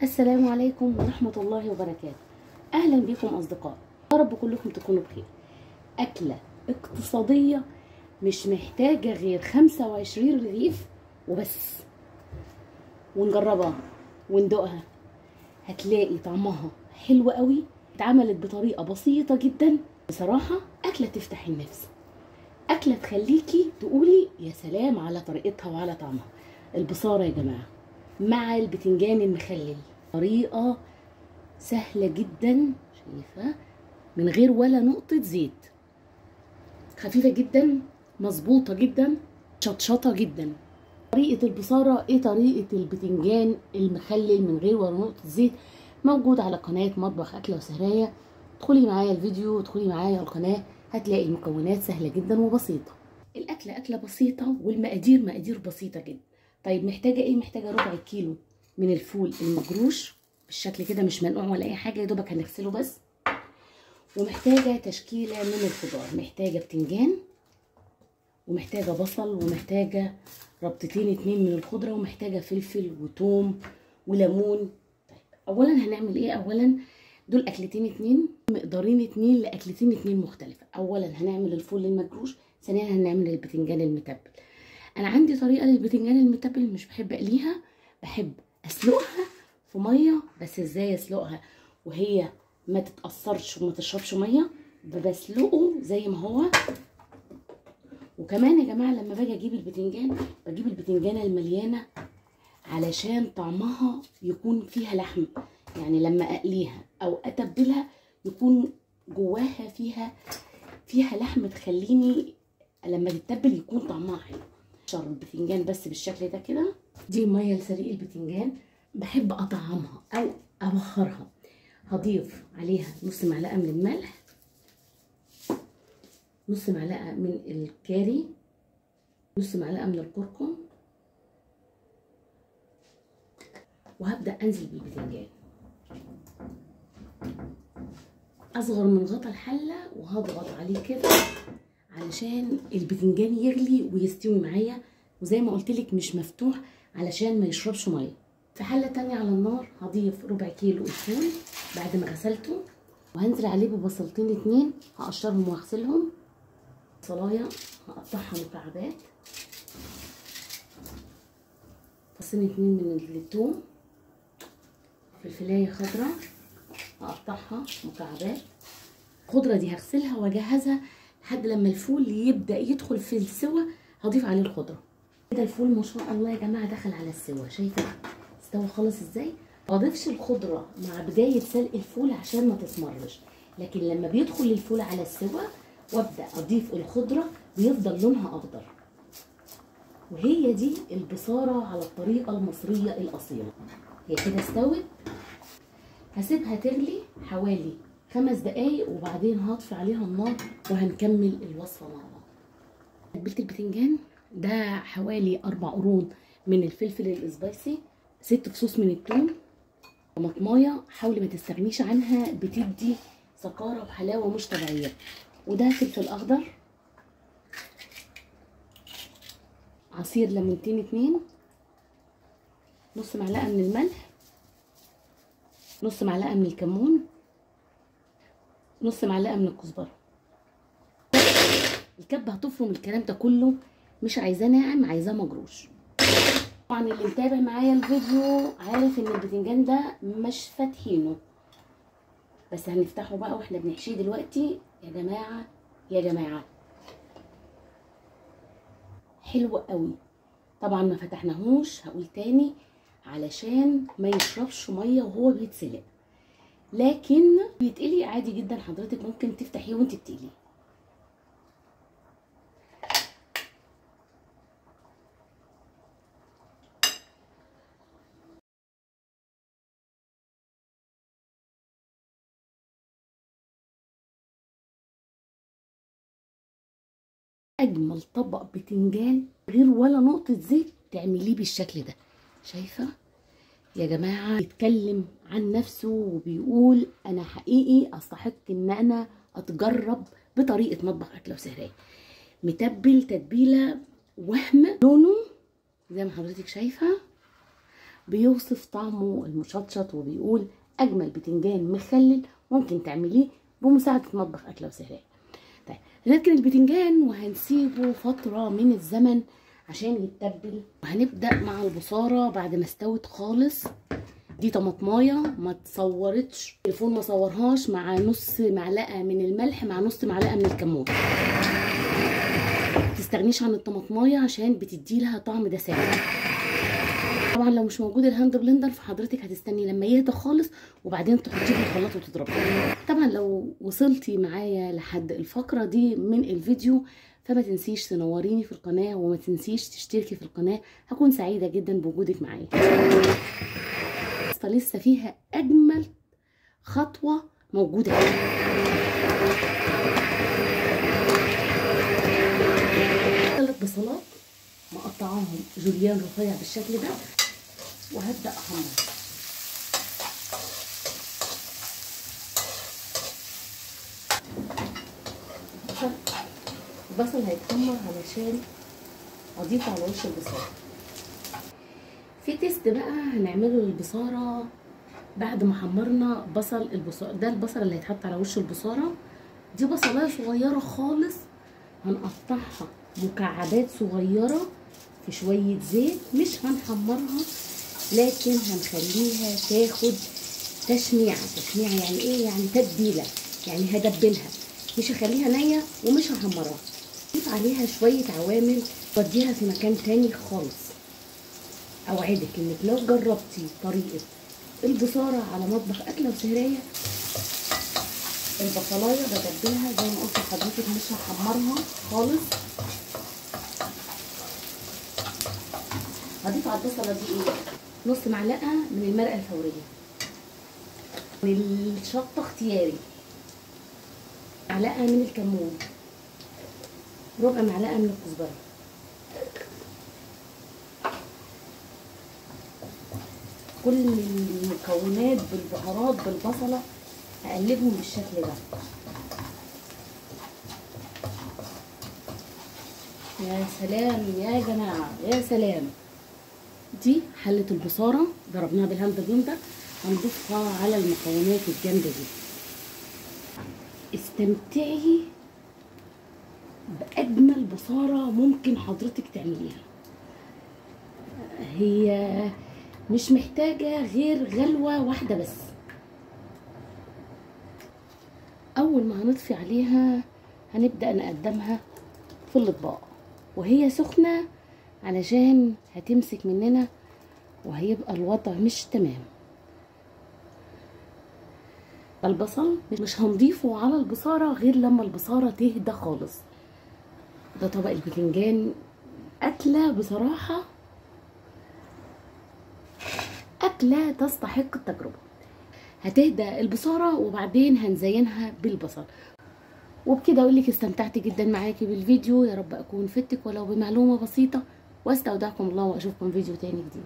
السلام عليكم ورحمة الله وبركاته. أهلا بكم أصدقائي، يا رب كلكم تكونوا بخير. أكلة اقتصادية مش محتاجة غير 25 رغيف وبس، ونجربها وندوقها، هتلاقي طعمها حلو قوي. اتعملت بطريقة بسيطة جدا، بصراحة أكلة تفتح النفس، أكلة تخليكي تقولي يا سلام على طريقتها وعلى طعمها. البصارة يا جماعة مع البتنجان المخلل، طريقة سهلة جدا، شايفة، من غير ولا نقطة زيت، خفيفة جدا، مظبوطة جدا، شطشطة جدا. طريقة البصارة ايه؟ طريقة البتنجان المخلل من غير ولا نقطة زيت موجود على قناة مطبخ أكلة وسهرية. ادخلي معايا الفيديو وادخلي معايا القناة، هتلاقي المكونات سهلة جدا وبسيطة. الأكلة أكلة بسيطة والمقادير مقادير بسيطة جدا. طيب محتاجة ايه؟ محتاجة ربع كيلو من الفول المجروش بالشكل كده، مش منقوع ولا اي حاجة، يا دوبك هنغسله بس. ومحتاجة تشكيلة من الخضار، محتاجة بتنجان، ومحتاجة بصل، ومحتاجة ربطتين 2 من الخضرة، ومحتاجة فلفل وتوم وليمون. طيب اولا هنعمل ايه؟ اولا دول اكلتين 2، مقدارين 2 لاكلتين 2 مختلفة. اولا هنعمل الفول المجروش، ثانيا هنعمل البتنجان المتبل. انا عندي طريقه للبتنجان المتبل مش بحب اقليها، بحب اسلقها في مية. بس ازاي اسلقها وهي ما تتاثرش وما تشربش مية؟ بسلقه زي ما هو. وكمان يا جماعة لما باجي اجيب البتنجان، بجيب البتنجانه المليانة علشان طعمها يكون فيها لحم، يعني لما اقليها او اتبلها يكون جواها فيها لحم، تخليني لما تتبل يكون طعمها حلو. شر البتنجان بس بالشكل ده كده. دي مية لسليق البتنجان، بحب اطعمها او ابخرها. هضيف عليها نص معلقه من الملح، نص معلقه من الكاري، نص معلقه من الكركم، وهبدا انزل بالبتنجان اصغر من غطا الحلة، وهضغط عليه كده علشان البتنجان يغلي ويستوي معايا. وزي ما قلتلك مش مفتوح علشان ما يشربش مية. في حله تانية على النار هضيف ربع كيلو الفول بعد ما غسلته، وهنزل عليه ببصلتين 2 هقشرهم واغسلهم. بصلايه هقطعها مكعبات، فصين 2 من الثوم، فلفلايه خضراء هقطعها مكعبات. الخضرة دي هغسلها واجهزها لحد لما الفول يبدا يدخل في السوى هضيف عليه الخضرة. كده الفول ما شاء الله يا جماعة دخل على السوى، شايفه استوى خالص ازاي؟ ما اضيفش الخضرة مع بداية سلق الفول عشان ما تسمرش، لكن لما بيدخل الفول على السوى وابدا اضيف الخضرة بيفضل لونها اخضر. وهي دي البصاره على الطريقة المصرية الاصيلة. هي كده استوت، هسيبها تغلي حوالي 5 دقايق وبعدين هطفي عليها النار وهنكمل الوصفة مع بعض. تتبيله البتنجان ده حوالي 4 قرون من الفلفل الاسبايسي، 6 فصوص من الثوم، طماطمايه حاولي ما تستغنيش عنها، بتدي سكارة وحلاوة مش طبيعية، وده فلفل اخضر، عصير ليمونتين 2، نص معلقه من الملح، نص معلقه من الكمون، نص معلقه من الكزبره. الكبه هتفرم الكلام ده كله، مش عايزاه ناعم، عايزاه مجروش. طبعا اللي متابع معايا الفيديو عارف ان البتنجان ده مش فاتحينه، بس هنفتحه بقى واحنا بنحشيه دلوقتي. يا جماعة يا جماعة حلو قوي. طبعا ما فتحناهوش، هقول تاني علشان ما يشربش مية وهو بيتسلق، لكن بيتقلي عادي جدا، حضرتك ممكن تفتحيه وانت بتقليه. اجمل طبق بتنجان غير ولا نقطة زيت تعمليه بالشكل ده. شايفه يا جماعة؟ بيتكلم عن نفسه وبيقول انا حقيقي استحق ان انا اتجرب بطريقة مطبخ اكله وسهريه. متبل تتبيله وهم، لونه زي ما حضرتك شايفه بيوصف طعمه المشطشط وبيقول اجمل بتنجان مخلل ممكن تعمليه بمساعدة مطبخ اكله وسهريه. طيب هنركن البتنجان وهنسيبه فترة من الزمن عشان يتبل. وهنبدا مع البصاره بعد ما استوت خالص. دي طماطمايه ما اتصورتش، التليفون ما صورهاش، مع نص معلقه من الملح مع نص معلقه من الكمون. ما تستغنيش عن الطماطمايه عشان بتدي لها طعم دسامه. طبعا لو مش موجود ال hand blender فحضرتك هتستني لما يهدى خالص وبعدين تحطيه في الخلاط وتضربيه. طبعا لو وصلتي معايا لحد الفقرة دي من الفيديو فما تنسيش تنوريني في القناة وما تنسيش تشتركي في القناة، هكون سعيدة جدا بوجودك معايا. لسه فيها اجمل خطوة موجودة. 3 بصلات مقطعاهم جوليان رفيع بالشكل ده، وهبدا احمر. البصل هيتحمر علشان اضيفه على وش البصاره. في تيست بقى هنعمله للبصاره بعد ما حمرنا بصل البصاره. ده البصل اللي هيتحط على وش البصاره. دي بصلايه صغيرة خالص هنقطعها مكعبات صغيرة في شوية زيت، مش هنحمرها لكن هنخليها تاخد تشميعه. تشميعه يعني ايه؟ يعني تتبيله، يعني هدبلها، مش هخليها نيه ومش هحمرها. اضيف عليها شوية عوامل وديها في مكان تاني خالص. اوعدك انك لو جربتي طريقه البصاره على مطبخ اكله وسهريه. البصلايه بدبلها زي ما قلت لحضرتك، مش هحمرها خالص. هضيف على البصله دي ايه؟ نص معلقه من المرقه الفورية، والشطه اختياري، معلقه من الكمون، ربع معلقه من الكزبره. كل المكونات بالبهارات بالبصله هقلبهم بالشكل ده. يا سلام يا جماعة، يا سلام. دي حله البصاره ضربناها بال hand blender، هنضيفها على المكونات الجامدة دي. استمتعي باجمل بصاره ممكن حضرتك تعمليها. هي مش محتاجه غير غلوه واحدة بس. اول ما هنطفي عليها هنبدا نقدمها في الاطباق وهي سخنة علشان هتمسك مننا وهيبقى الوضع مش تمام. البصل مش هنضيفه على البصاره غير لما البصاره تهدى خالص. ده طبق البتنجان، اكله بصراحة اكله تستحق التجربة. هتهدى البصاره وبعدين هنزينها بالبصل. وبكده اقول لك استمتعت جدا معاكي بالفيديو، يا رب اكون فدتك ولو بمعلومة بسيطة، واستودعكم الله واشوفكم فيديو تاني جديد.